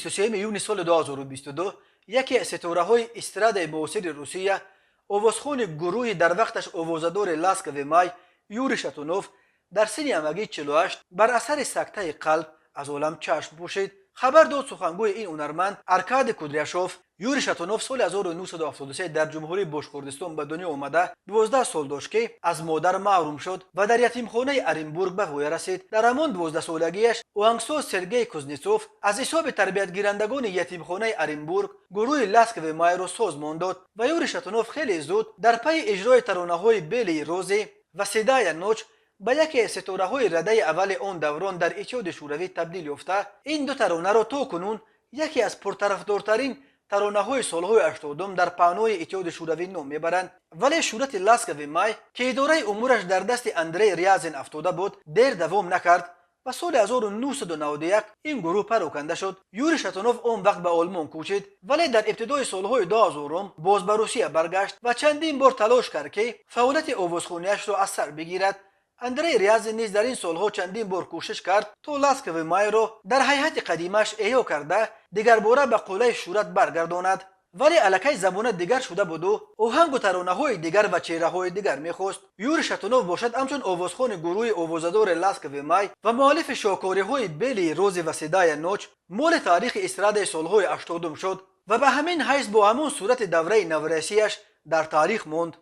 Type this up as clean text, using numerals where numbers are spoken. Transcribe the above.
23 июни соли 2022 яке аз ситораҳои эстрадаи муосири Русия, овозхони гурӯҳи дар вақташ овозадори «Ласковый май» Юрий Шатунов дар синни ҳамагӣ 48 бар асари сактаи қалб аз олам чашм пӯшид, хабар дод сухангӯи ин ҳунарманд Аркадий Кудряшов. Юрий Шатунов соли 1973 дар Ҷумҳурии Бошқурдистон ба дунё омада, 12 сол дошт, ки аз модар маҳрум шуд ва дар ятимхонаи Оренбург ба воя расид. Дар ҳамон 12-солагиаш оҳангсоз Сергей Кузнецов аз ҳисоби тарбиятгирандагони ятимхонаи Оренбург гурӯҳи «Ласковый май»-ро созмон дод ва Юрий Шатунов хеле зуд дар пайи иҷрои таронаҳои «Белые розы» ва «Седая ночь» ба яке аз ситораҳои радаи аввали он даврон дар Иттиҳоди Шӯравӣ табдил ёфта, ин ду таронаро то кунун яке аз пуртарафдортарин таронаҳои солҳои 80-ум дар паҳнои Иттиҳоди Шӯравӣ ном мебаранд. Вале шӯҳрати «Ласковый май», ки идораи умураш дар дасти Андрей Рязин афтода буд, дер давом накард ва соли 1991 ин гурӯҳ пароканда шуд. Юрий Шатунов он вақт ба Олмон кӯчид, вале дар ибтидои солҳои 2000-ум боз ба Русия баргашт ва чандин бор талош кард, ки фаъолияти овозхониашро аз сар бигирад. Андрей Рязин низ дар ин солҳо чандин бор кӯшиш кард, то «Ласковый май»-ро дар ҳайати қадимаш эҳё карда, дигарбора ба қуллаи шӯҳрат баргардонад, вале аллакай замона дигар шуда буду оҳангу таронаҳои дигар ва чеҳраҳои дигар мехост. Юрий Шатунов бошад, ҳамчун овозхони гурӯҳи овозадори «Ласковый май» ва муаллифи шоҳкориҳои «Белые розы» ва «Седая ночь» моли таърихи эстрадаи солҳои 80-ум шуд ва ба ҳамин ҳайс бо ҳамон сурати давраи наврасияш дар таърих монд.